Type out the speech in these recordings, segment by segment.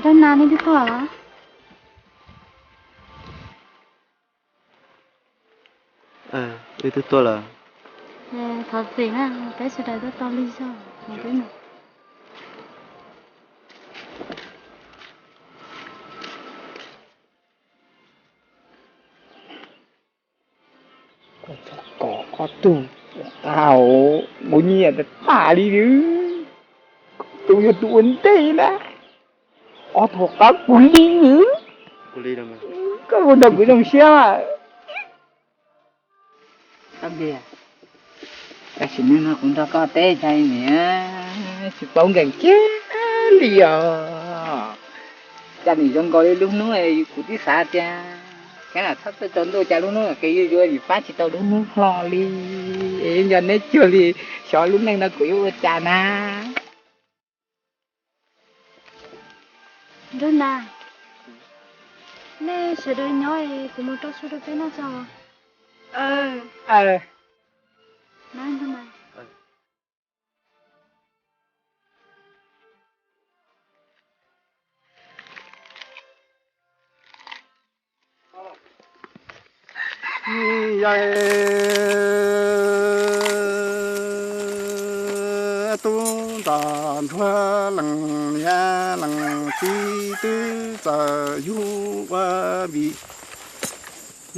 Nrog nas nej twb tuaj los? Wb twb tuaj lawm. Thov txim na, peb sawv daws tuaj tau lig zog. Koj txhob kov koj tug, tau kuv nyiam tas tas li. Koj tug yog tus ua ntej na, ob tug qab kuv li. Koj ua nrog kuv zoo siab mas. Tab sis hnub no kuv nrog koj teb ntshai niam tsis paub nkees kiag li os. Cas nws zoo nkaus li lub hnub kuv twb xav tias kav lam txhob txawj tsaus ntuj, cas lub hnub qis yuag yuag nws pab tsis tau lub hnub hlo li. Es nco neb cuag li, xyov lub neej no kuv yuav ua cas na. Nrog nas, nej sawv daws nyob es kuv mus rau su rau peb noj tso. Tub nrog ntsuag lees niam lees txiv twb txawm yug ua vim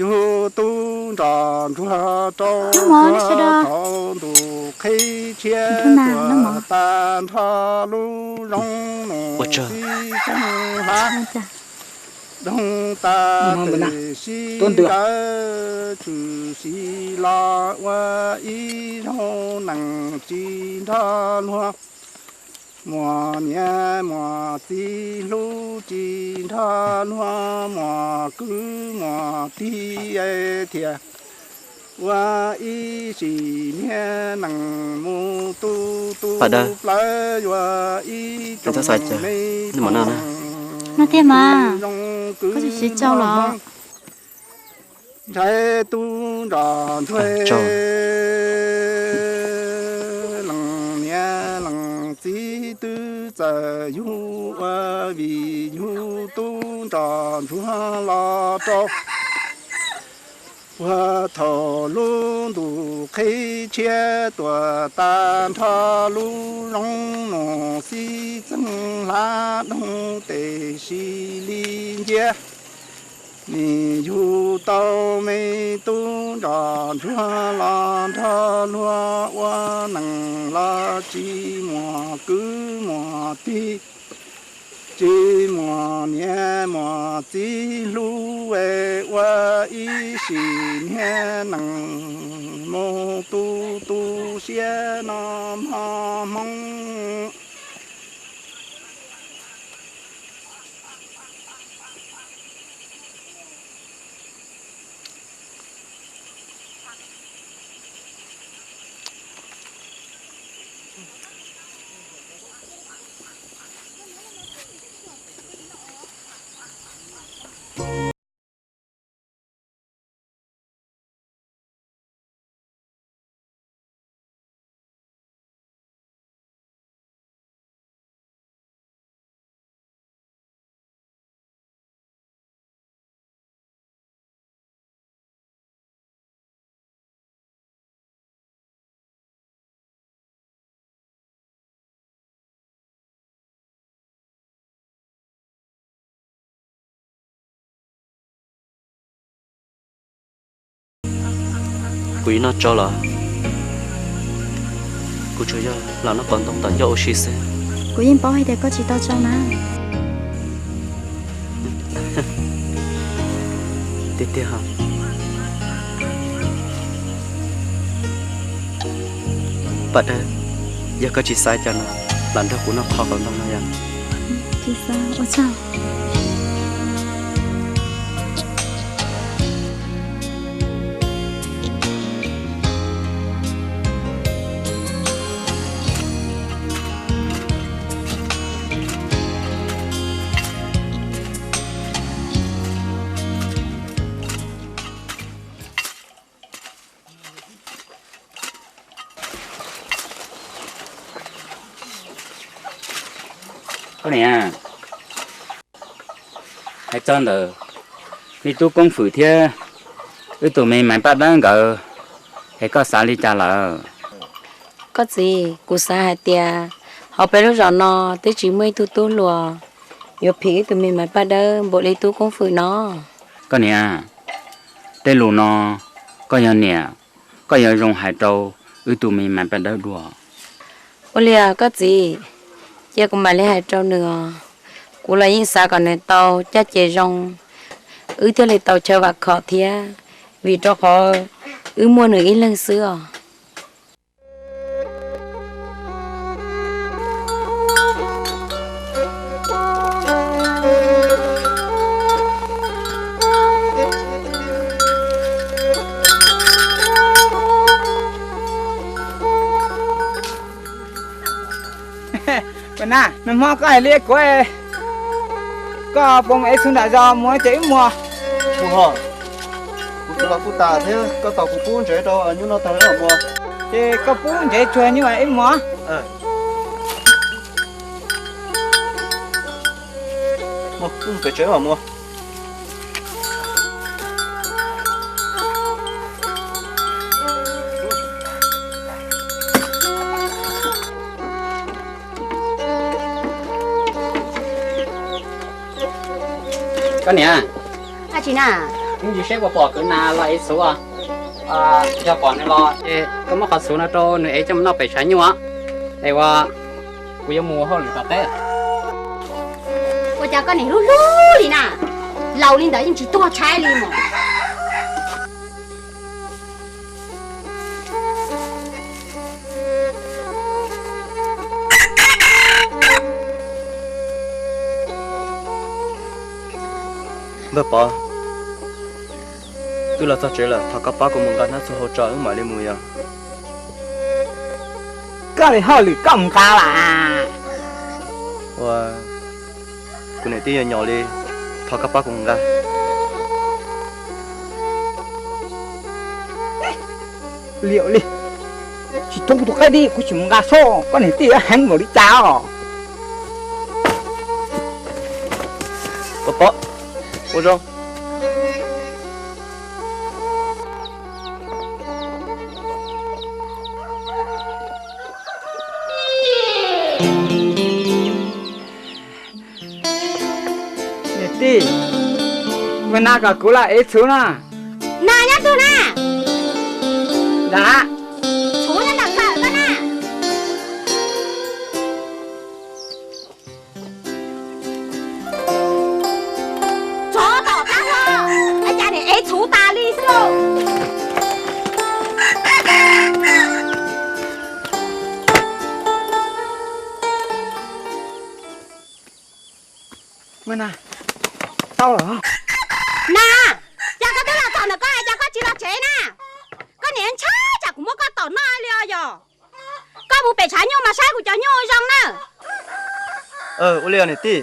yug tub nrog ntsuag rau thaum ntuj qhib tshiab tuag tag nrho lub zoo mus txij txeeg hlav doog tag tes sib ncaws tshwm sim los ua ib zaug nees tsis nrog luag. Muas niam muas txiv hlub tsis nrog luag, muas kwv muas tij thiaj ua ib sim niag nees mus tu tu plawv yuav ib tsoom me tub zoo kwv ntshai tub nrog ntsuag lees niam lees txiv twb txawm yug ua vim yug tub nrog ntsuag los rau puag thaum lub ntuj qhib tshiab tuag tag nrho lub zoo mus xib txeeg hlav doog tes sis li nciab. Nim yug tau me tub nrog ntsuag los nrog luag ua nees los tsis muaj kwv muaj tij, tsis muaj niam muaj txiv hlub es ua ib sim niag nees mus tu tu siab no mog Hmoob. Kuv yeej noj tsau los, kuv tsuas yog los noj qos ntoo tom ncauj ua si xwb. Kuv yeej paub hais tias koj tsis tau tsau na. Tiag tiag. Pam Dawb, yog koj tsis xav cas no, los nrog kuv noj qhov qos ntoo no yom. Tsis xav, ua tsaug. Koj niam, hais txog ntawm me tub Koob Fwm thiab wb tus me Maiv Paj Dawb nkawd, es koj xav li cas lawm? Koj txiv, kuv xav hais tias hauv peb lub zos no twb tsis muaj ib tug tub hluas yuav phim wb tus me Maiv Paj Dawb npaum li tub Koob Fwm no. Koj niam, tej lus no koj yog niam, koj yuav zoo hais rau wb tus me Maiv Paj Dawb dua. Ua li koj txiv, cia kuv mam li hais rau nws os. Kuv los yeej xav kom nws tau caj ces zoo, wb thiaj li tau chaw vam khom thiab, vim rau qhov wb muaj nws ib leeg xwb os. Ua na, nag hmo koj hais li kuv, koj puas mus ev txhuv nram zos mus ces wb mus. Mus hos, kuv txhuv los kuj tas thiab, koj tos kuv pub ntsev rau nyuj noj tag wb mam mus. Ces koj pub ntsev tsuag nyuj wb mus. Mus, wb mus pem tsev wb mam mus. Koj niam, ntsis seb puas pom kwv Nas los ev txhuv. Yog pom nws los ces koj muab qhov txhuv no rau nws ev coj mus noj pem tshav nyuj, es ua kuv yuav mus ua hauj lwm tom teb. Ua cas koj niam hlub hlub li na, laus li ntawd yeej tsis tuag tshaib li mas. Npawg Pov, wb los txog tsev lawm, thov koj pab kuv mus nqa hnab txhuv hauv tso wb mam li mus yom. Koj li hauj lwm koj mus nqa las. Ua, kuv niam tij yog nyom li, thov koj pab kuv mus nqa. Liam li, tsis thoob kuv tus qaib dib kuv tsis mus nqa soj, koj niam tij heev npaum li cas os. Pov, ua zoo. Niam tij, ua na kom kuv los ev txhuv na. Nas nyob twg na? Nram, txhuv nyob nram kawm koj na. Tsov tom qab no, cas niam ev txhuv tas li xwb lauj. Tau lawm. Nas, cas koj twb los txog ntawm koj es cas koj tsis los tsev na? Koj niam ntshai tsam kuv muab koj tom noj li os yog. Koj mus pem tshav nyuj mas saib kuv cov nyuj zoo na. Ua li os niam tij.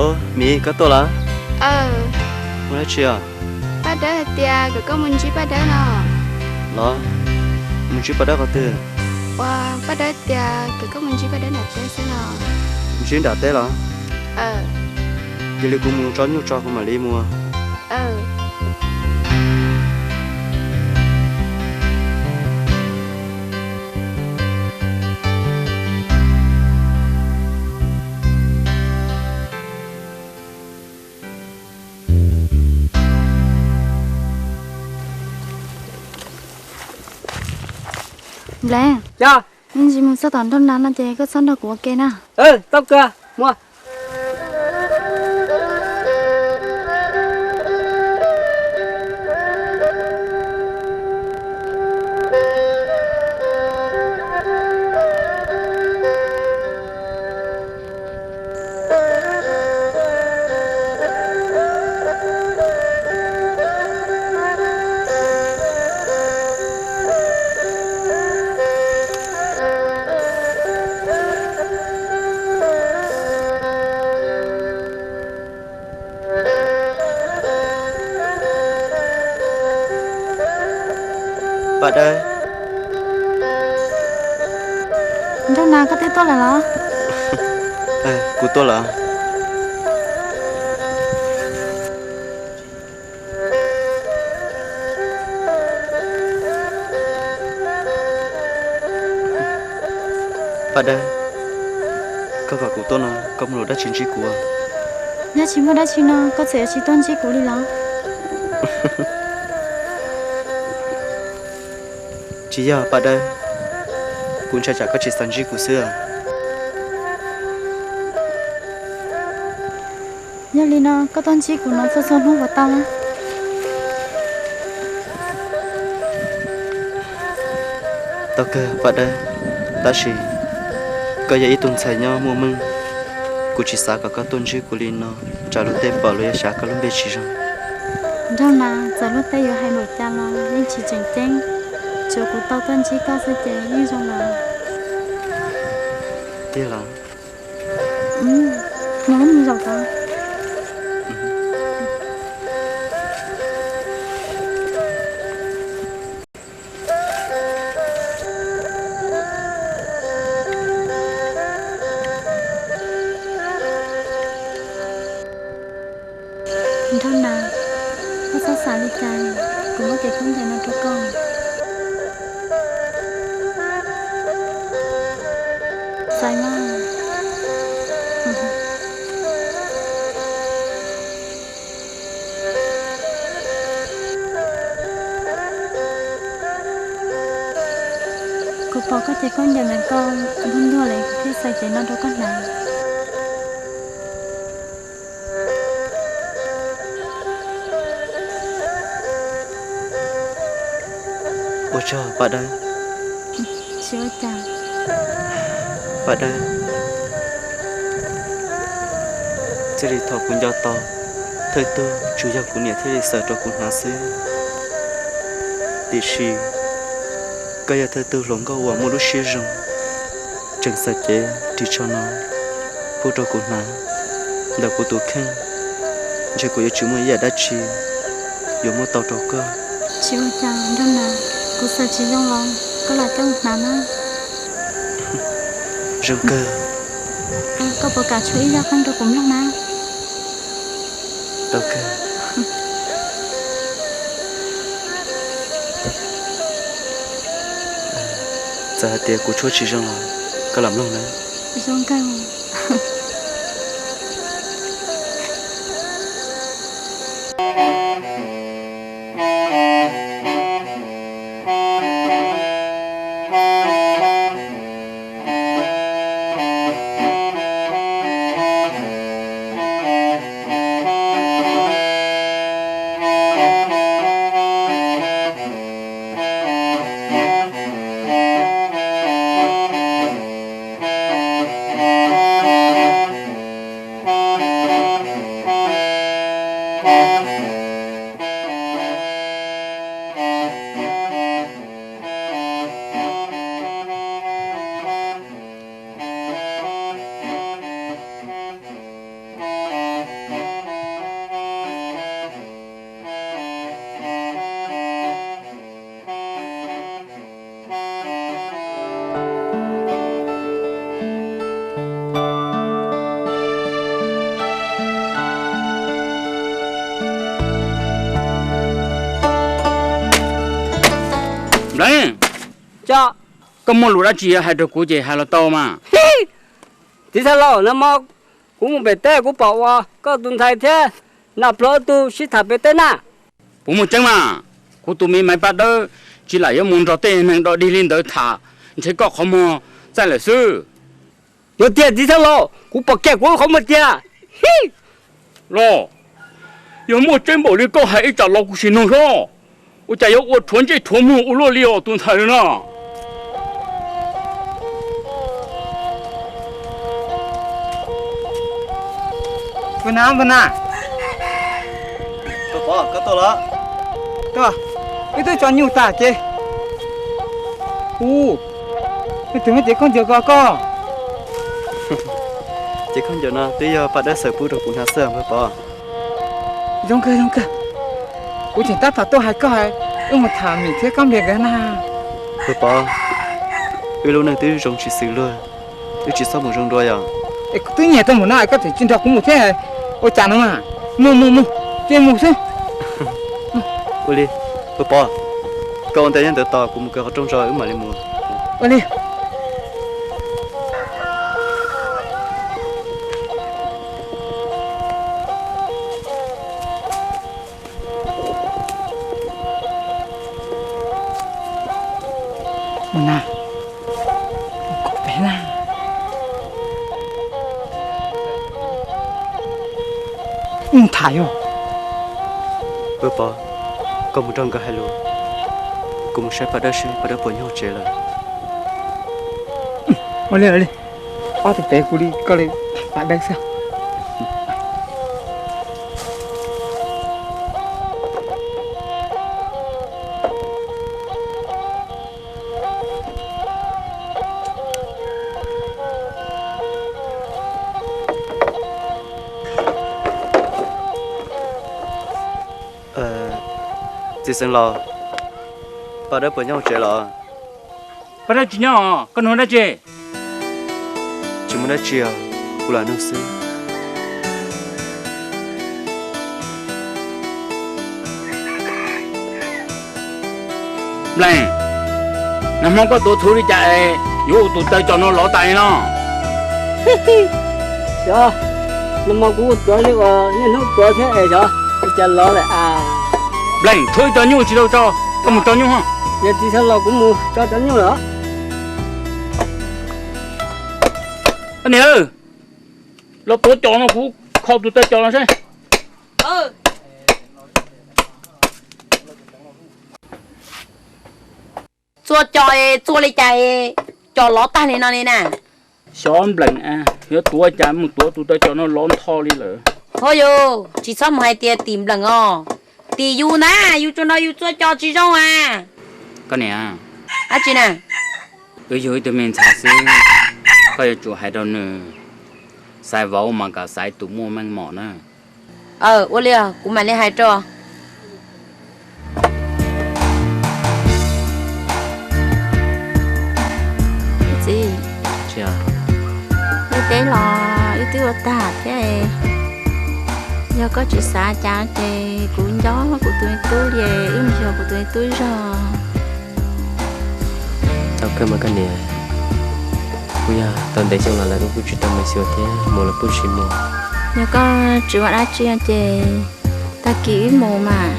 Ov, Miv, koj tuaj los? Ua dab tsi os? Paj Dawb hais tias kom koj mus ntsib Paj Dawb no. Los, mus ntsib Paj Dawb qhov twg? Ua, Paj Dawb tias kom koj mus ntsib Paj Dawb nram teb xwb no. Ntsib nram teb los? Cia li kuv mus tso nyuj tso kuv mam li mus. Nplev, me ntsis mus txog tom nroog Nas no ces koj txhob nrog kuv ua ke na. Tau kawg, mus. Paj Dawb. Nraug Nas, koj twb tuaj lawm los? Kuv tuaj lawm. Paj Dawb, koj kom kuv tuaj no koj muaj lus dab tsi ntsib kuv? Yog tsis muaj dab tsi no koj txawm yuav tsis tuaj ntsib kuv li los? Tsis yog Paj Dawb, kuv ntshai tsam koj tsis xav ntsib kuv xwb. Yog li no koj tuaj ntsib kuv no txhua txhua hnub puas tau na? Tau kawg Paj Dawb, tab sis koj yog ib tug ntxhais nyob muaj meej, kuv tsis xav kom koj tuaj ntsib kuv li no, tsam luag tej pom luag yuav xav koj lub npe tsis zoo. Nraug Nas, txawm luag tej yuav hais npaum cas los yeej tsis tseem ceeb, tsuav kuv tau tuaj ntsib koj xwb ces yeej zoo lawm. Tiag los? Mus ib zaug tod. Nraug Nas, koj txhob xav li cas, kuv muab kev khaub ncaws no rau koj. Xaiv mas. Kuv pom koj cev khaub ncaws ntawm koj ntuag ntuag lawm kuv thiaj xaiv cev no rau koj hnav. Ua tsaug Paj Dawb. Tsis ua cas. Paj Dawb, txij li thaum kuv nco tau, thawj tug tsuas yog kuv niam thiaj li xaws rau kuv hnav xwb. Tiam sis koj yog thawj tug hluas nkauj uas muaj lub siab zoo, tseem xaws cev ris tsho no pub rau kuv hnav. Ntawm kuv tus kheej, ntshe kuv yuav tsis muaj ib yam dab tsi yuav muab tau rau koj. Tsis ua cas Nraug Nas, kuv xaws tsis zoo los koj lam coj mus hnav na. Zoo kawg. Koj puas kam tshuab ib yaj qeej rau kuv mloog na? Tau kawg. Txawm hais tias kuv tshuab tsis zoo los koj lam mloog na. Zoo kawg. Nplev, koj muaj lus dab tsi hais rau kuv ces hais los tau mas. Txiv Xeev Laus, nag hmo kuv mus pem teb kuv pom uas koj tus ntxhais thiab Nas Pluag ob tug sib tham pem teb na. Puas muaj tseeb mas? Kuv tus me Maiv Paj Dawb tsis lam yuav mus nrog tej neeg dog dig li ntawd tham, ntshe koj qhov muag txaij lawm xwb. Yog tiag txiv Xeev Laus, kuv pom kiag kuv qhov muag tiag. Los, yog muaj tseeb npaum li koj hais ib tsam los kuv sim nug hlob. Ua cas yuav ua rhuav ntsej rhuav muag ua luaj li os tus ntxhais na? Npawg Nas, npawg Nas. Pov, koj tuaj los? Tuaj, wb twb tso nyuj tag ces. Ub, leej twg muab cev khaub ncaws ko koj? Cev khaub ncaws no twb yog Paj Dawb xaws pub rau kuv hnav xwb npawg Pov. Zoo kawg, zoo kawg. Kuv tseem tab tom tuaj hais koj hais, Wb mus tham Mim thiab Kab Nplias nkawd na. Pog Pov, wb lub neej twb zoo tsis xws luag, wb tsis txhob mus zoo dua yom. Es kuv twb nyiam tau mus no es koj tseem tsis nrog kuv mus thiab, ua cas no mas? Mus mus mus, cia mus xwb. Ua li, Pog Pov, koj ua ntej nyob ntawd tos kuv mus kawg qhov rooj tso wb mam li mus. Ua li. Mus na, mus kom peb na. Mus tham yog. Pog Pov, koj mus nrog nkawd hais lus, kuv mus saib Paj Dawb seb Paj Dawb puas nyob hauv tsev lawm. Ua li, ua li, ob tug pem kuv li koj li Paj Dawb xwb. Txiv xeev laus, Paj Dawb puas nyob hauv tsev los? Paj Dawb tsis nyob, koj nug dab tsi? Tsis muaj dab tsi os, kuv lam nug xwb. Nplees, nag hmo koj tuav thuv li cas es yuav ua tus taw cos no lov tas li no? Xyov, nag hmo kuv ua tuav li uas niaj hnub tuav thiab es xyov ua cas lov lawm a. Nplees, tshuav ib co nyuj tsis tau tso, koj mus tso nyuj. Yog txiv xeev laus kuv mus tso cov nyuj lawm. Niam, los tuav cos no kuv kho tus taw cos no seb. Txua cos, txua li cas cos lov tag li no li na? Xyov Nplees, yuav tuav cas mus tuav tus taw cos no lov ntho li lawm. Ho yus tsis txhob mus hais tias tim Nplees os, tim yus na, yus tsuas nrog yus txua cos tsis zoo a. Koj niam, dab tsi na? Wb yug ib tug me ntxhais xwb, koj yuav tsum hais rau nws, xaiv vauv mas kom xaiv tus muaj meej mom na. Aw, ua li os, kuv mam li hais rau. Txiv, wb teb los wb twb ua tag thiab, yog koj tsis xav cas ces kuv nco kuv tus me tub li, wb mus xyuas kuv tus me tub zog. Tau kawg mas koj niam, kuv yog tau ntev xyoo los lawm wb kuj tsis tau mus xyuas thiab, mus los kuj tsis mus. Yog koj tsis ua dab tsi ces tag kis wb mus mas.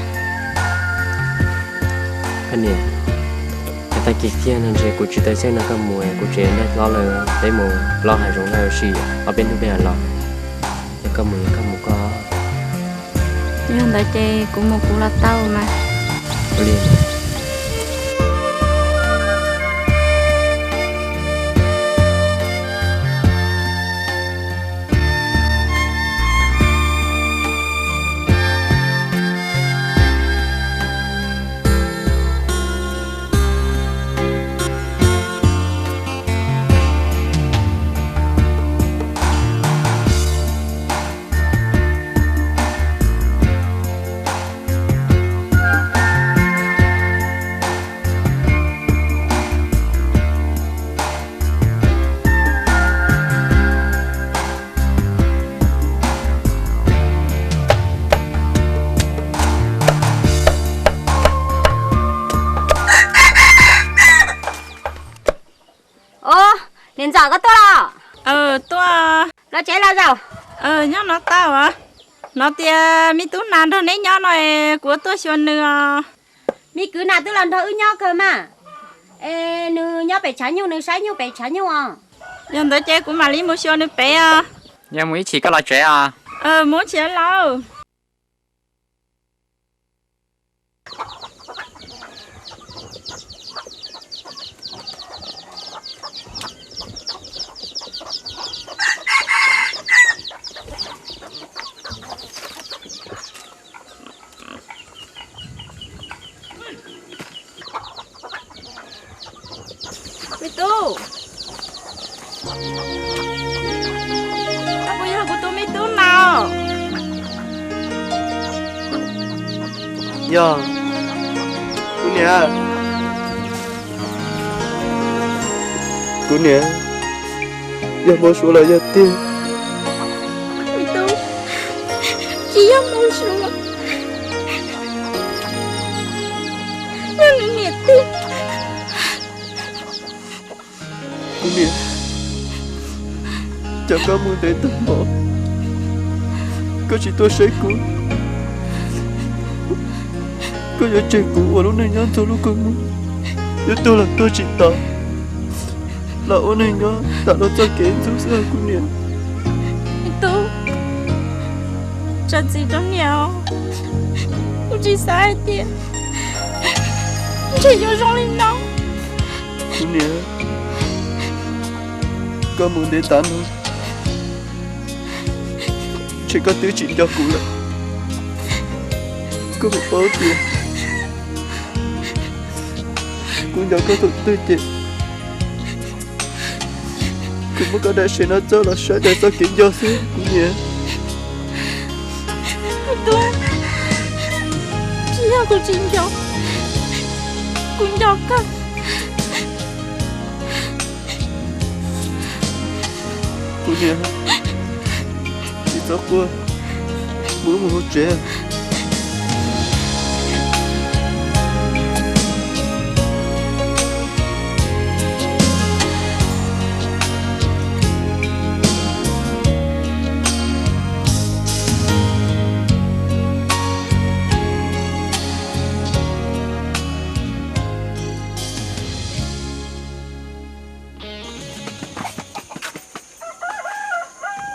Koj niam, yog tag kis kiag no ntshe kuv tsis tau xyeej nrog koj mus, kuv tseem nyob hlob lawm, peb mus plaub hav zoov ua si, ob peb hnub peb mam los. Yog koj mus, yog koj mus koj. Yog ntawd ces kuv mus kuv los tau mas. Ua li. Ub, niam ntxawm koj tuaj los? Tuaj. Los tsev los zaum. Nyob no tau. Hnov tias me tub nas nrog neb nyob no es kuv tuaj xyuas nws os. Me kwv nas twb los nrog wb nyob kawg mas. Es nws nyob pem tshav nyuj, nws saib nyuj pem tshav nyuj os. Yog ntawd ces kuv mam li mus xyuas nws pem os. Yog mus ib chim koj los tsev os. Mus ib chim lauj. Me tub, koj puas yog kuv tus me tub na? Yog, kuv Niam, kuv niam, yog Hmoob Suav los yog tiag? Me tub, tsis yog Hmoob Suav, yog nws niam tiag. Kuv niam, cas koj mus ntev tag npaum, koj tsis tuaj saib kuv? Koj yuav tseg kuv ua lub neej nyob ntxuag lub kua muag, yuav tuag los tuag tsis tau, los ua neeg nyob tawm rau txoj kev ntxub xwb os kuv niam. Me tub, tso txim rau niam os. Kuv tsis xav hais tias ntshe yuav zoo li no. Kuv niam, koj mus ntev tas no, ntshe koj twb tsis nco kuv lawm. Koj puas paub tias kuv nco koj thaum twg ces kuv muab koj daim sev no txawb los saib daim txoj kev nco xwb kuv niam. Tub, tsis yog kuv tsis nco, kuv nco koj. Kuv niam, tsis txhob quaj, mus wb mus hauv tsev.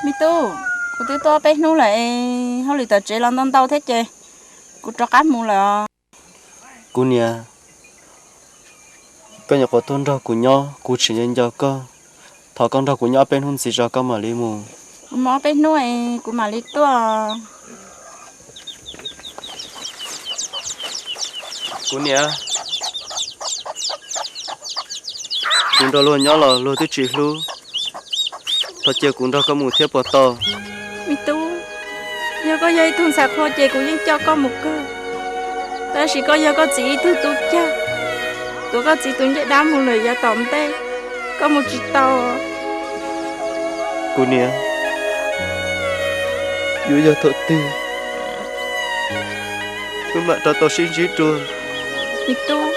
Me tub, kuv twb tuaj peb hnub lawm es hauj lwm tom tsev los ntau ntau thiab ces kuv rov qab mus lawm os. Kuv niam, koj nyuam qhuav tuaj nrog kuv nyob, kuv tseem nco nco koj. Thov koj nrog kuv nyob ob peb hnub ntxiv tso koj mam li mus. Kuv mus ob peb hnub es kuv mam li tuaj. Kuv niam, kuv nrog luag nyob los luag twb tsis hlub, thov cia kuv nrog koj mus thiab puas tau? Me tub, yog koj yog ib tug ntxhais qhua ces kuv yeej coj koj mus kawg, tab sis koj yog koj txiv ib tug tub cag, tuav koj txiv tus ncej dab mus lawm yav tom ntej, koj mus tsis tau. Kuv niam, yuav yog thaum twg wb mam rov tau sib ntsib dua? Me tub,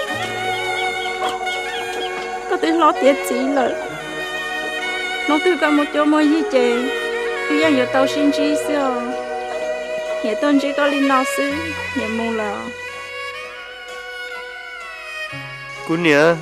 koj twb hlob tiav txiv lawm, hnub twg koj muaj cuab muaj yig ces wb yeej yuav tau sib ntsib xwb os. Niam tuaj ntsib koj li no xwb, niam mus lawm. Kuv niam.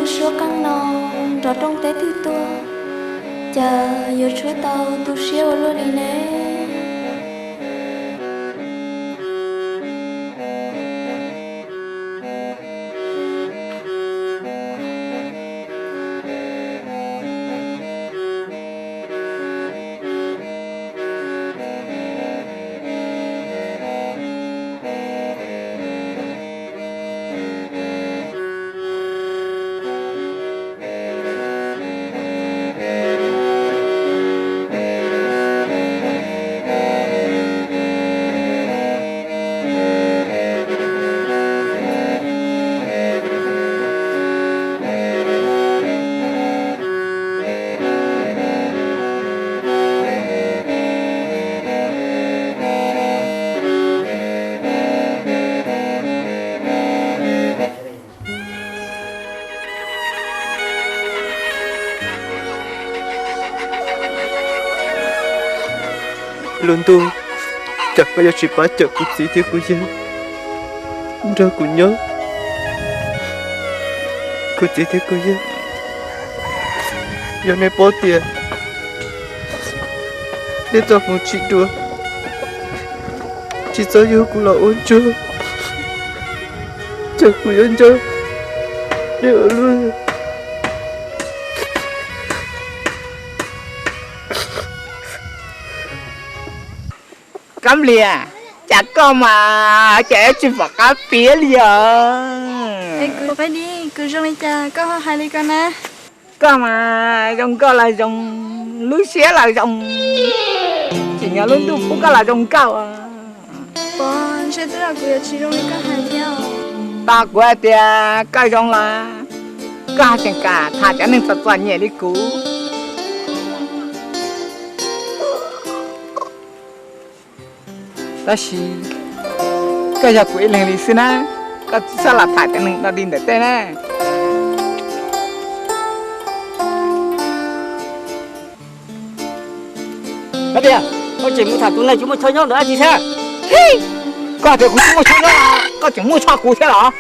Suab qeej no nrov rooj teb twg tuaj, cas yuav tshuab tau tu siab ua luaj li ne. Lub ntuj, cas koj yuav tsis pab cawm kuv txiv thiab kuv yawg nrog kuv nyob? Kuv txiv thiab kuv yawg, yog nej paub tias nej txoj hmoov tsis dua, tsis txhob yug kuv los ua ntsuag, ces kuv yuav nco nej ua luaj. Kab Lias, cas koj mas cas tsis pom qab piav li os? Kuv zoo li cas koj ho hais li ko na? Koj mas zoo nkauj los zoo, lub siab los zoo, tsim nyog lub ntuj pub koj los zoo nkauj. Pov, ntshe tej zaum kuv yuav tsis zoo li koj hais thiab. Tos kuv hais tias koj zoo los koj ho tseem kam tham cov neeg txom txom nyem li kuv. Tab sis koj yog kuv ib leeg li xwb na, koj txhob los tham cov neeg no li ntawm tej na. Kab Lias, koj tseem mus tham tus neeg tsis muaj choj nyob ntawm dab tsi thiab? Koj tias kuv tsis muaj choj nyob, koj tseem muaj choj kuv thiab los?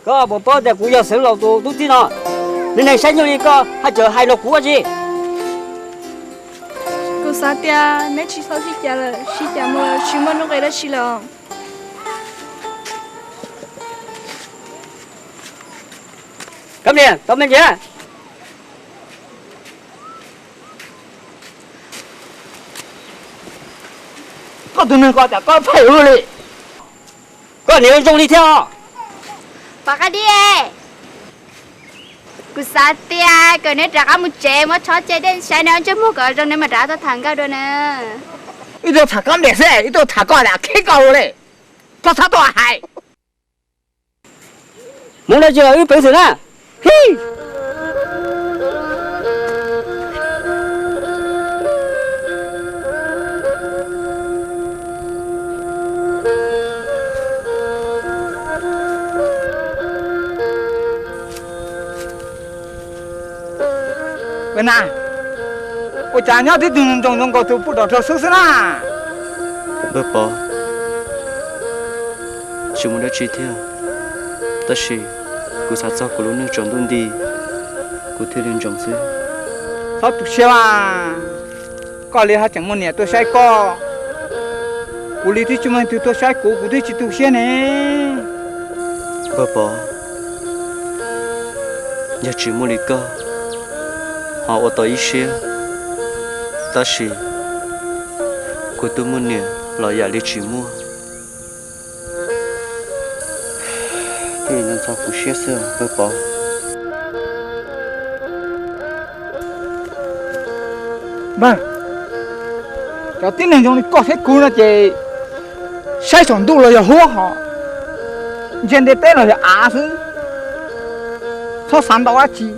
Koj puas paub tias kuv yog Xeev Laus tus tub txib no, niag neeg saib nyuj li koj haj tseem hais rau kuv dab tsi? Kuv xav tias neb tsis txhob sib cav lawm, sib cav mus tsis muaj nuj nqis dab tsi lawm. Kab Lias, tau me ntsis. Koj tus neeg ko cas koj phem ua luaj li. Koj niam zoo li thiab os. Pov Qab Diaj, kuv xav tias kom neb rov qab mus tsev muab tshob cia dej saib neb ob ntsej muag kom zoo neb mam rov qab tuaj tham nkauj dua na. Wb tuaj tham Kab Lias xwb, wb tuaj tham koj lam khib koj ua li. Koj txhob tuaj hais. Hmoov dab tsi los wb peev xwm na. Hib. Ua na, ua cas nyob tib tug ntsoos zoo nkaus tus pub rov rau xub xwb na? Npawg Pov, tsis muaj dab tsi thiab, tab sis kuv xav txog kuv lub neej tsaus ntuj nti, kuv thiaj li ntsoov xwb. Txhob tu siab mas, koj li ho tseem muaj niam tuaj saib koj, kuv li twb tsis muaj leej twg tuaj saib kuv, kuv twb tsis tu siab ne. Npawg Pov, yog tsis muaj li koj ho ua tau ib siab, tab sis kuv twb muaj niam los yam li tsis muaj. Thiaj li ntxhov kuv siab xwb npawg Pov. Npawg, cov tib neeg zoo li koj thiab kuv no ces saib saum ntuj los yog huab hos, ntsia ntiaj teb los yog av xwb. Txhob xav ntau dab tsi,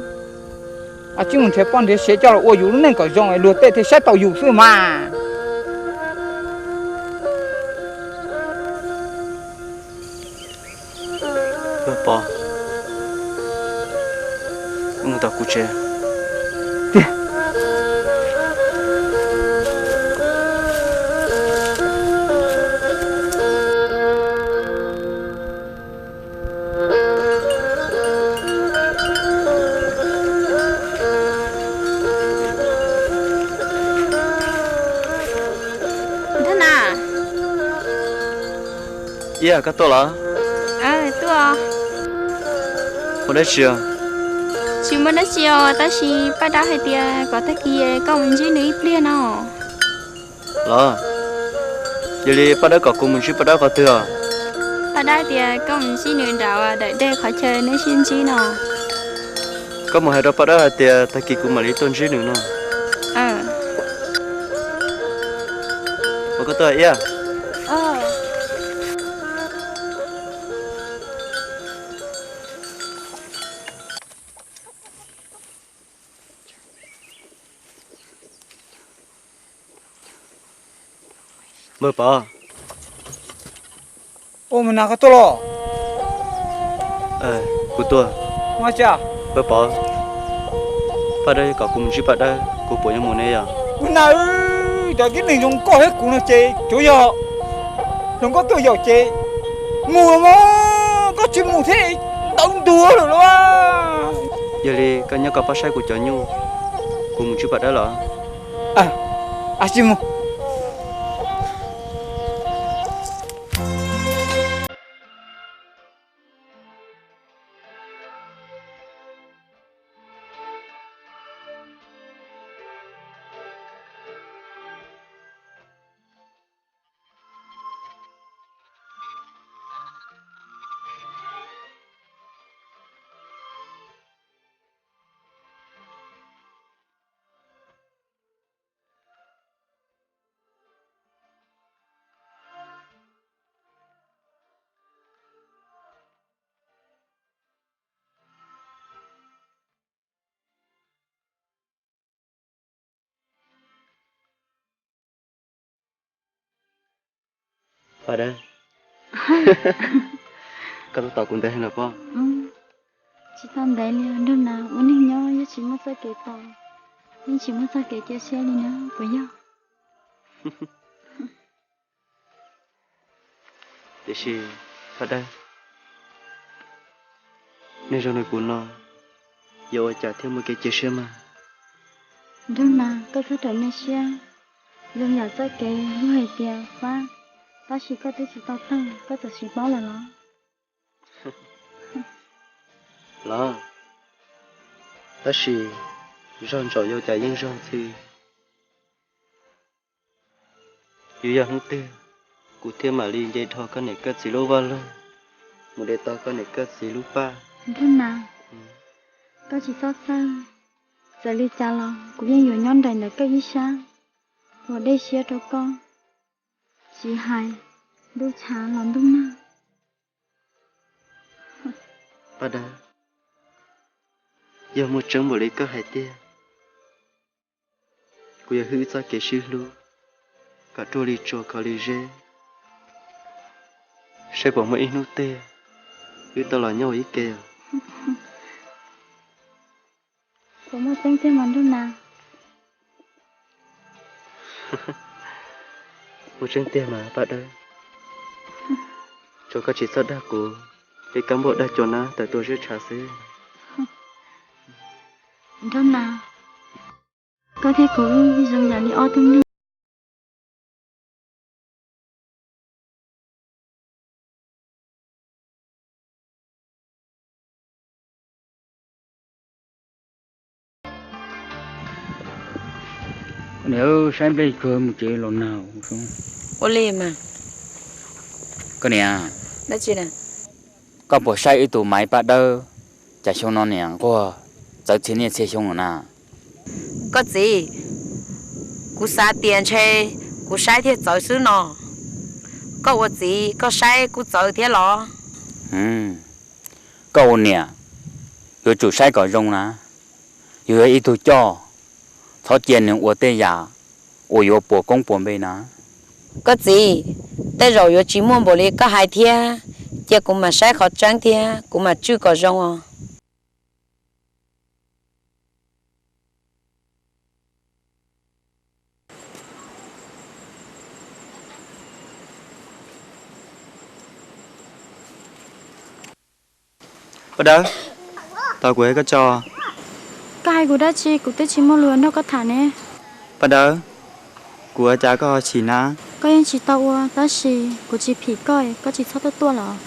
tsij mus nrhiav poj nrhiav sev coj los ua yus lub neej kom zoo es luag tej thiaj saib tau yus xwb mas. Npawg Pov, wb mus tom kuv tsev. Iab, koj tuaj los? Tuaj. Muaj dab tsi os? Tsis muaj dab tsi os, tab sis Paj Dawb hais tias kom tag kis koj mus ntsib nws ib pliag no. Los, yog li Paj Dawb kom kuv mus ntsib Paj Dawb qhov twg os? Paj Dawb tias koj mus ntsib nws nram daim dej qhov chaw neb sib ntsib no. Koj mus hais rau Paj Dawb hais tias tag kis kuv mam li tuaj ntsib nws no. Ua koj tuaj Iab. Npawg Pov. Ua, mus na, koj tuaj los? Kuv tuaj. Npawg Pov, Paj Dawb kom kuv mus ntsib Paj Dawb, kuv puas yuav mus ne yom? Ua na, cov tib neeg zoo nkauj thiab kuv no ces tsuav yog hluas nkauj tuaj yaum ces mus los mas, koj tsis mus thiab ntawd ntuag lawm lauj. Yog li koj nyob koj pab saib kuv cov nyuj, kuv mus ntsib Paj Dawb los. Tsis mus. Paj Dawb, koj twb tos kuv ntev heev lawm pob? Tsis tau ntev li os nraug nas, ua neeg nyob yeej tsis muaj txoj kev tos, yeej tsis muaj txoj kev cia siab li na puas yog? Tiam sis Paj Dawb, neeg zoo li kuv no yuav ua cas thiaj muaj kev cia siab mas? Nraug nas, koj txhob rawm nej siab, zoo yam txoj kev luag hais tias fab, tab sis koj twb tsis tau taug, koj txawm tsis paub lawm los? Los, tab sis zog ntsaum yuav cas yeej zog ntxhi. Yuav yog hnub twg kuv thiaj mam li nce dhos koj niam koj txiv lub vaj loog, mus de tos koj niam koj txiv lub paj. Nraug nas, koj tsis txhob txhawj, txawm li cas los kuv yeej yuav nyob nraim ntawm koj ib sab, ua dej siab rau koj, tsis hais ntuj tshav los ntuj nag. Paj Dawb, yog muaj tseeb npaum li koj hais tiag, kuv yuav hwm txoj kev sib hlub kom ruaj li tsua khov li zeb, saib puas muaj ib hnub twg wb tau los nyob ua ib ke. Puas muaj tseeb tiag mas nraug nas? Muaj tseeb tiag mas Paj Dawb, tsuas koj tsis txhob dag kuv li kab npauj dag cua nab tawm tuaj zeb tshav xwb. Nraug nas, koj thiab kuv zoo yam li ob tug neeg. Koj niam, saib nplej kawg mus tsev los nag. Ua li mas. Koj niam, koj puas saib ib tug Maiv Paj Dawb, cas xyoo no niam nquag txawv txhia niaj txhia xyoo lawm na? Koj txiv, kuv xav tias ntshe kuv saib thiaj txawv xwb no. Koj ua txiv koj saib kuj txawv thiab los? Koj ua niam, yuav tsum saib kom zoo na. Yus yog ib tug coj, txhob cia nws ua tej yam uas yuav puas koob puas npe na. Koj txiv, tej zaum yuav tsis muaj npaum li koj hais thiab, cia kuv mam saib qhov tseeb thiab kuv mam tswj kom zoo os. Paj Dawb, tos kuv es koj tso. Koj hais kuv dab tsi? Kuv twb tsis muaj lus nrog koj tham ne. Paj Dawb, kuv ua cas koj ho chim na? Koj yeej tsis tau ua, tab sis kuv tsis phim koj, koj tsis txhob tuaj tuaj los.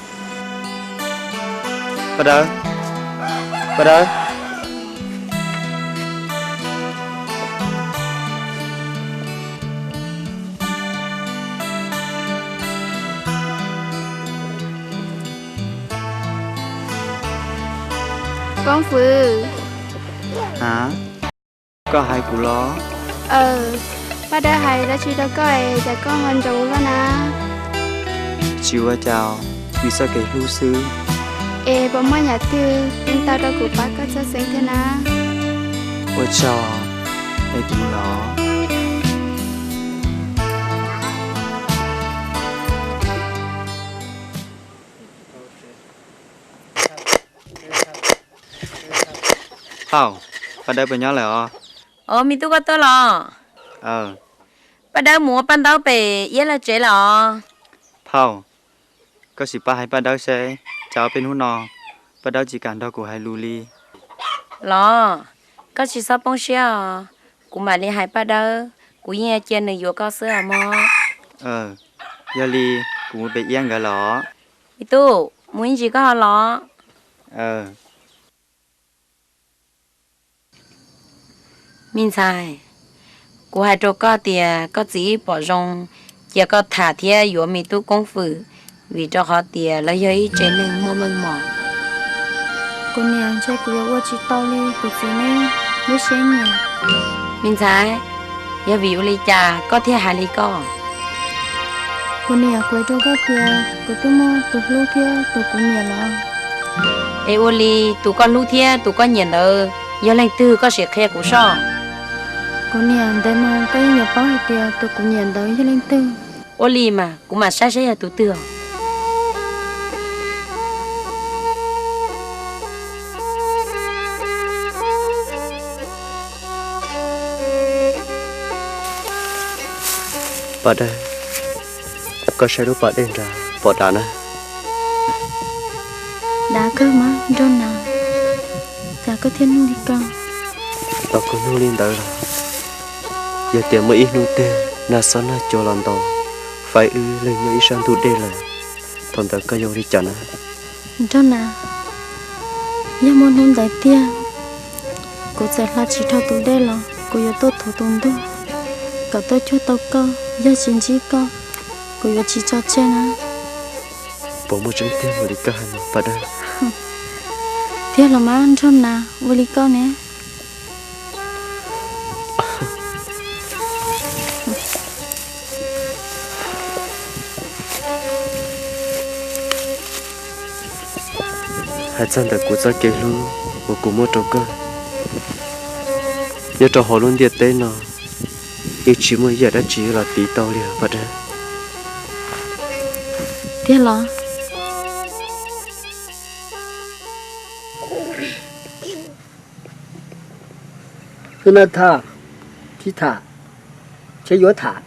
Paj Dawb, Paj Dawb. Koob Fwm. A, koj hais kuv los? Aw, Paj Dawb hais dab tsi rau koj es cas koj ho ntsoo luaj na? Tsis ua cas, vim txoj kev hlub xwb. Es puas muaj yam twg yeej tau rau kuv pab koj txhawj xeeb thiab na? Ua tsaug, es kuv los. Phauj, Paj Dawb puas nyob lawm os? Os, me tub, koj tuaj los? Paj Dawb mus ua paj ntaub pem iab lawv tsev lawm os. Phauj, koj sim pab hais Paj Dawb seb, cas ob peb hnub no Paj Dawb tsis kam nrog kuv hais lus li. Los, koj tsis txhob poob siab os, kuv mam li hais Paj Dawb, kuv yeej cia nws yuav koj xwb os mog. Yog li, kuv mus pem iab nkawd los. Me tub, mus ib ntsis koj ho los. Me ntxhais, kuv hais rau koj tias koj txiv ib pom zoo, cia koj tham thiab yuav me tub Koob Fwm, vim rau qhov tias lawv yog ib tsev neeg muaj meej mom. Kuv niam, ntshe kuv yuav ua tsis tau li kuv txiv ne, lub siab nyiam. Me ntxhais, yog vim ua li cas koj thiaj hais li ko? Kuv niam, kuv hais rau koj tias kuv twb muaj tus hlub thiab tus kuv nyiam lawm. Es ua li tus koj hlub thiab tus koj nyiam ntawd yog leej twg, koj sim qhia kuv soj. Kuv niam, ntev mus koj yeej yuav paub hais tias tus kuv nyiam ntawd yog leej twg. Ua li mas kuv mam saib saib yog tus twg os. Paj Dawb, koj saib lub pas dej nrad pom dav na. Dav kawg mas Nraug Nas, cas koj thiaj nug li ko? Tau kuv nug li ntawd los, yog tias muaj ib hnub twg nag xob nag cua los ntaus, faib wb leeg nyob ib sab ntug dej lawm, thaum ntawd koj yuav ua li cas na? Nraug Nas, yog muaj hnub ntawd tiag, kuv txawm hla tsis dhau tus dej los kuv yuav tuaj thuv tus ntug kom tuaj cuag tau koj. Yog tsis ntsib koj, kuv yuav tsis tso tseg na. Puas muaj tseeb tiag li koj hais mas Paj Dawb? Tiag los mas Nraug Nas, ua li koj ne. Hais txog ntawm kuv txoj kev hlub uas kuv muab rau koj, nyob rau hauv lub ntiaj teb no yeej tsis muaj ib yam dab tsi los tiv tau li Paj Dawb. Tiag los? Tus na tham, tsis tham, tseem yuav tham.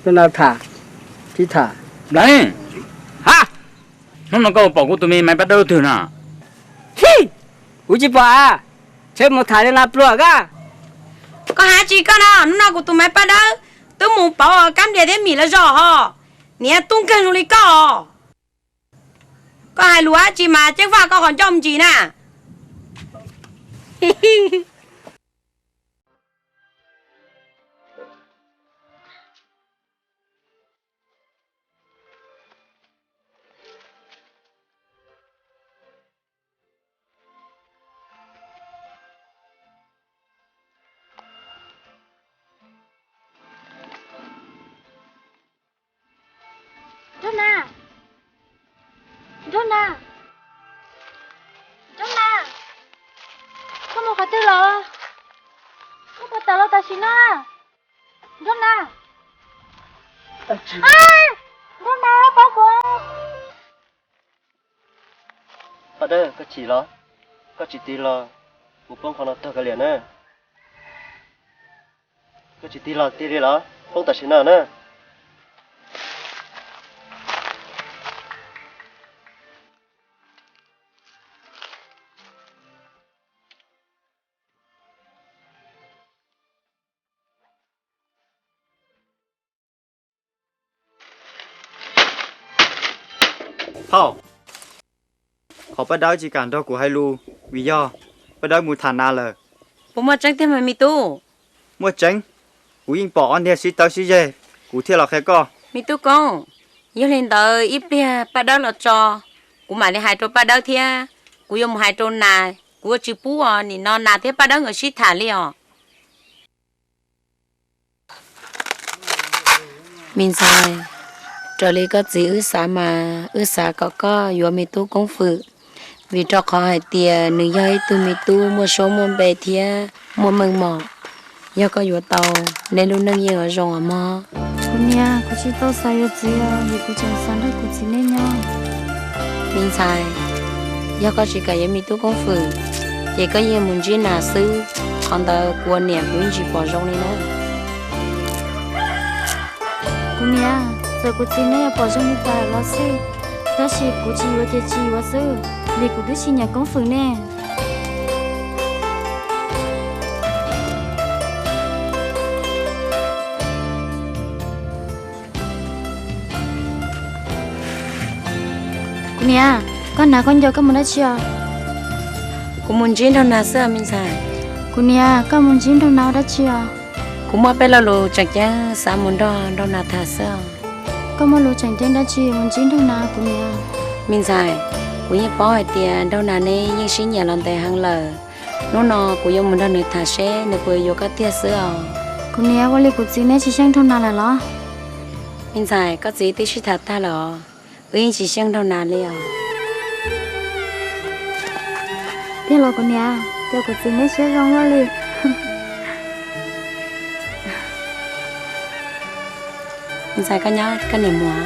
Tus na tham, tsis tham. Nplais, ha, hnub no koj pom kuv tus me Maiv Paj Dawb twg na? Hi, kuv tsis pom a. Tseem mus tham li nas pluag koj. Koj hais tsis koj no, hnub no kuv tus Maiv Paj Dawb twb mus pauv kab nplias thiab mis lawv zos ho. Niag tub nkeeg zoo li koj os. Koj hais lus dab tsi mas ceeb faj koj qhov ncauj me ntsis na. Nraug Nas, Nraug Nas, Nraug Nas, koj mus qhov twg los? Koj puas tawm los tam sim no? Nraug Nas, Nraug Nas, pab kuv. Paj Dawb, koj chim los? Koj tsis tig los, kuv poob qhov no tag kav liam na. Koj tsis tig los tiag li los? Poob tam sim no na. Phauj, qhov Paj Dawb tsis kam nrog kuv hais lus vim yog Paj Dawb mus tham nas lawm. Puas muaj tseeb tiag mas me tub? Muaj tseeb, kuv yeej pom ob niag sib tawb sib zeg, kuv thiaj los qhia koj. Me tub Koob, yog li ntawd ib pliag Paj Dawb los tso, kuv mam li hais rau Paj Dawb thiab. Kuv yuav mus hais rau nas, kuv yuav tsis pub os, nim no nas thiab Paj Dawb nkawd sib tham li os. Me ntxhais, raws li koj txiv wb xav mas wb xav kom koj yuav me tub Koob Fwm, vim rau qhov hais tias nws yog ib tug me tub muaj suab muaj npe thiab muaj meej mom. Yog koj yuav tau, neb lub neej yeej yuav zoo os mog. Kuv niam, kuv tsis tau xav yuav txiv os, vim kuv tseem xav nrog kuv txiv neb nyob. Me ntxhais, yog koj tsis kam yuav me tub Koob Fwm, ces koj yeej mus ntsib nas xwb, qhov ntawd kuv ua niam kuv yeej tsis pom zoo li na. Kuv niam, txawm kuv txiv neb yuav pom zoo li cas los xij, tab sis kuv tsis yuav ces tsis yuav xwb, vim kuv twb tsis nyiam Koob Fwm ne. Kuv niam, koj hnav khaub ncaws koj mus dab tsi os? Kuv mus ntsib Nraug Nas xwb os me ntxhais. Kuv niam, koj mus ntsib Nraug Nas ua dab tsi os? Kuv muaj peb lo lus tseem ceeb xav mus nrog Nraug Nas tham xwb os. Koj muaj lus tseem ceeb dab tsi mus ntsib Nraug Nas kuv niam? Me ntxhais, kuv yeej paub hais tias Nraug Nas neb yeej sib nyiam los ntev heev lawm. Hnub no kuv yuav mus nrog nws tham seb nws puas yuav koj tiag xwb os. Kuv niam, ua li kuv txiv neb tsis xyeej Nraug Nas lawm los? Me ntxhais, koj txiv twb sib tham tag lawm os, wb yeej tsis xyeej Nraug Nas li os. Tiag los kuv niam, cas kuv txiv neb siab zoo luaj li. Me ntxhais, koj nyob koj niam mus.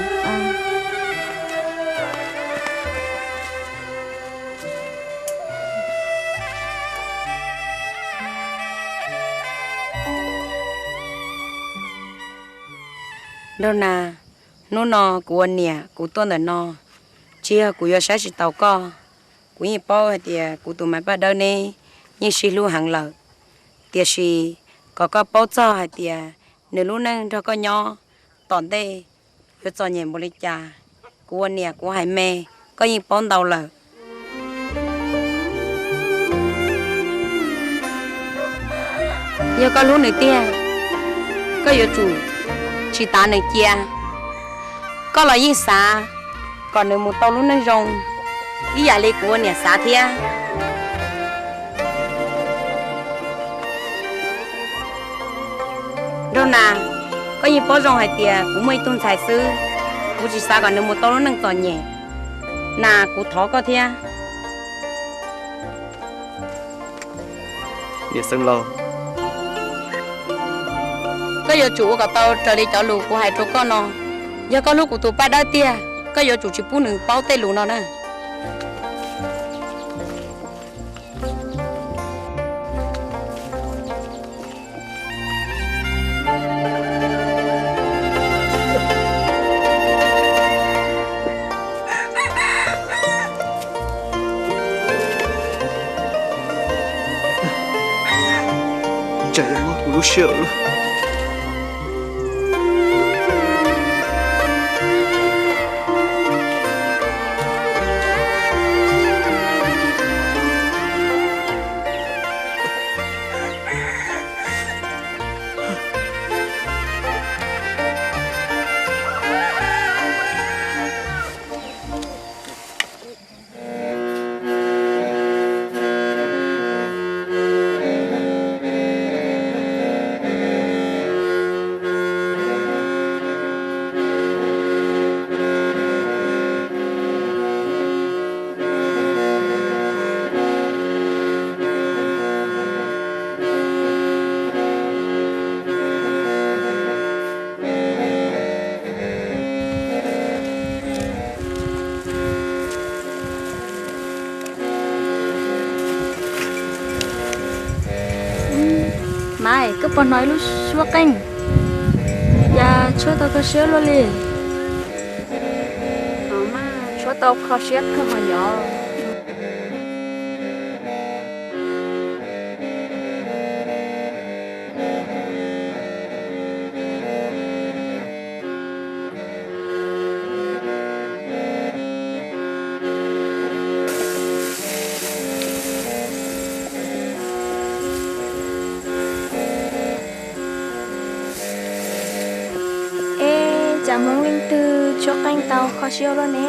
Nraug Nas, hnub no kuv ua niam kuv tuaj ntawm no, tsis yog kuv yuav saib tsis taus koj. Kuv yeej paub hais tias kuv tus Maiv Paj Dawb neb yeej sib hlub heev lawm, tiam sis kom koj paub txog hais tias nws lub neej nrog koj nyob tom ntej yuav txom nyem npaum li cas. Kuv ua niam kuv hais me, koj yeej paub ntau lawm. Yog koj hlub nws tiag, koj yuav tsum tsis tav nws cia. Koj los yeej xav kom nws mus tau lub neej zoo ib yam li kuv ua niam xav thiab. Nraug Nas, koj yeej paub zoo hais tias kuv muaj ib tug ntxhais xwb, kuv tsis xav kom nws mus tau lub neej txom nyem. Nas, kuv thov koj thiab. Niam Xeev Laus, koj yuav tsum ua kom tau raws li cov lus kuv hais rau koj no. Yog koj hlub kuv tus Paj Dawb tiag, koj yuav tsum tsis pub nws paub tej lus no na. Ntshai mob kuv lub siab lawm. Maiv, koj puas hnov ib lub suab qeej? Cas tshuav tau kho siab luaj li? Tshuav tau kho siab kawg mas yog. kho siab ua luaj ne.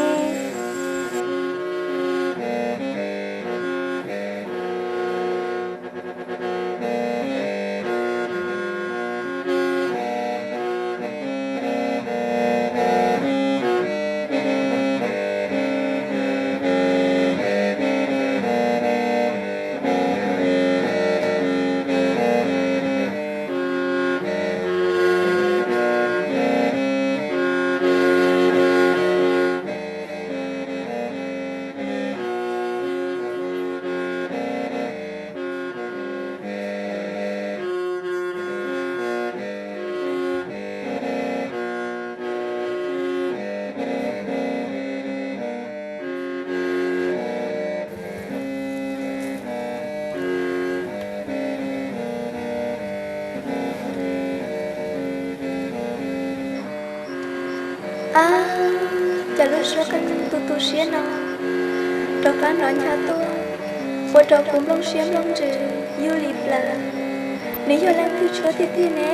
Ab, cas lub suab qeej tu tu siab no rov qab hnov ncho tuaj, ua rau kuv nplooj siab nplooj ntsws yug li plaws. Nws yog leej twg tshuab tiag tiag ne?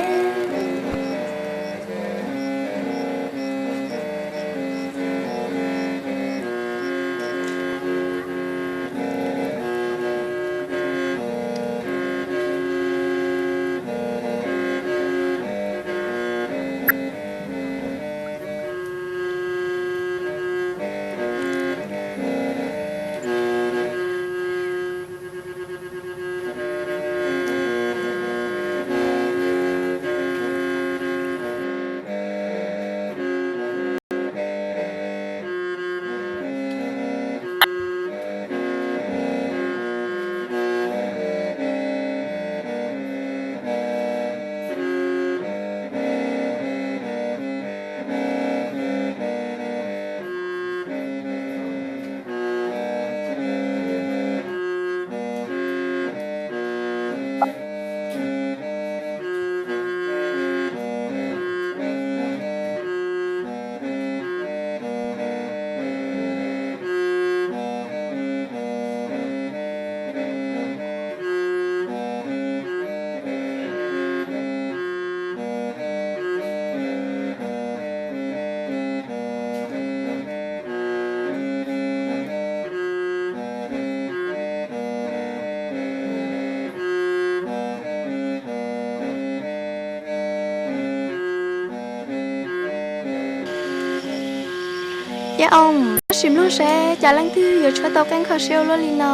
Yaj Oo, koj sim mloog seb cas leej twg yuav tshuab tau qeej kho siab ua luaj li no.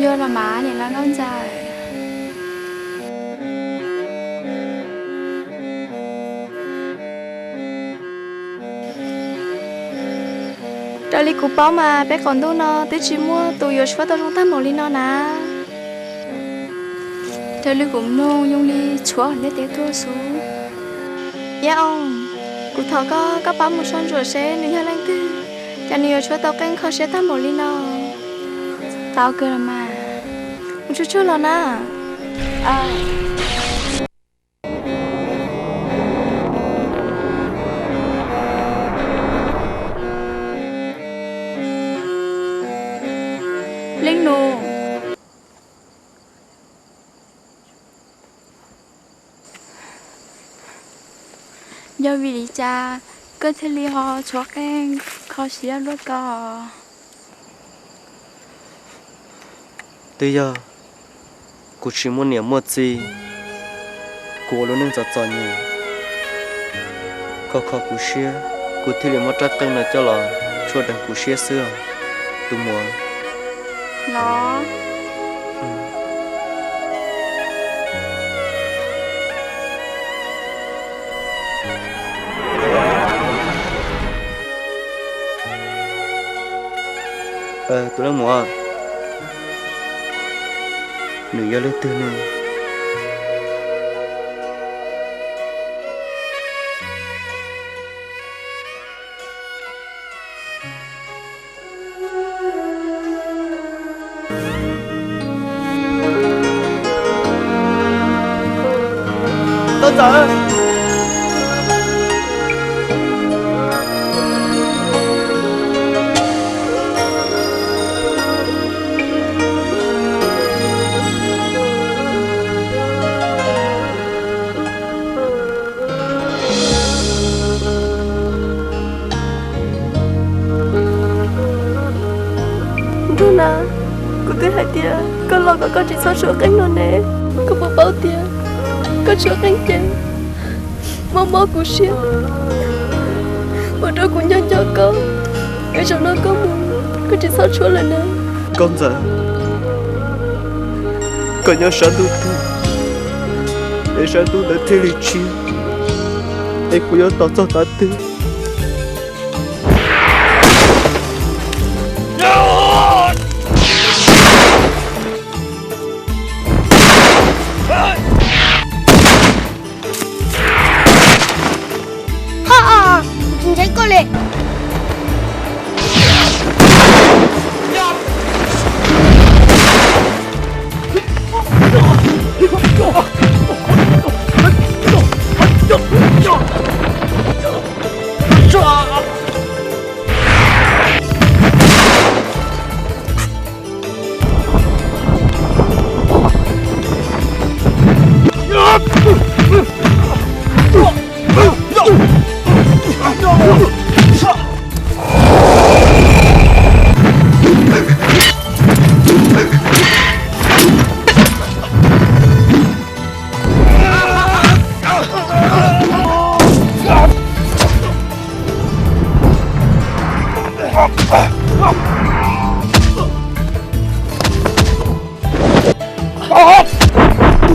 Yog los mas niam laus nkauj ntxawm. Raws li kuv paub mas peb qaum ntuj no twb tsis muaj tus yuav tshuab tau zoo tag npaum li no na. Raws li kuv mloog zoo li tshuav ntiaj teb tuaj xwb. Yaj Oo, kuv thov koj, koj pab mus soj ntsuam seb nws yog leej twg, cas nws yuav tshuab tau qeej kho siab tag npaum li no. Tau kawg los mas. Mus tsuag tsuag los na. Leej nus, yog vim li cas koj thiaj li ho tshuav qeej kho siab luaj ko? Twb yog kuv tsis muaj niam muaj txiv, kuv ua lub neej txom txom nyem, kho kho kuv siab, kuv thiaj li muab rab qeej no coj los tshuab deev kuv siab xwb os tus muam. Los, tus leej muam, nws yog leej twg ne? Tub na, kuv twb hais tias koj los kom koj tsis txhob tshuav qeej no ne. Koj puas paub tias koj tshuav qeej ces mob mob kuv siab, ua rau kuv nco nco koj, es zaum no koj mus, koj tsis txhob tshuav lawm na. Nkauj Ntxawm, koj nyob sab ntuj twg es sab ntuj ntawd thiaj li tshiab, es kuv yuav tos txog tav twg? Tsis ntseeg koj li.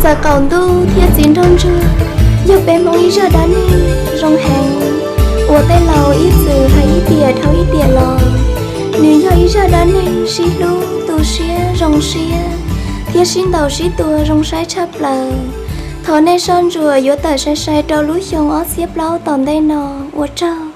Ntxawm qaum ntuj thiab txiv nraug ntsuag yog peb Hmoob ib zaj dab neeg zoo heev uas tej laus ib txwm hais ib tiam dhau ib tiam los. Nws yog ib zaj dab neeg sib hlub tu siab zoo siab thiab sib ntaus sib tua zoo saib tshaj plaws. Thov nej soj ntsuam yuav tawm sai sai rau lub xyoo ob txhiab plaub tom ntej no. Ua tsaug.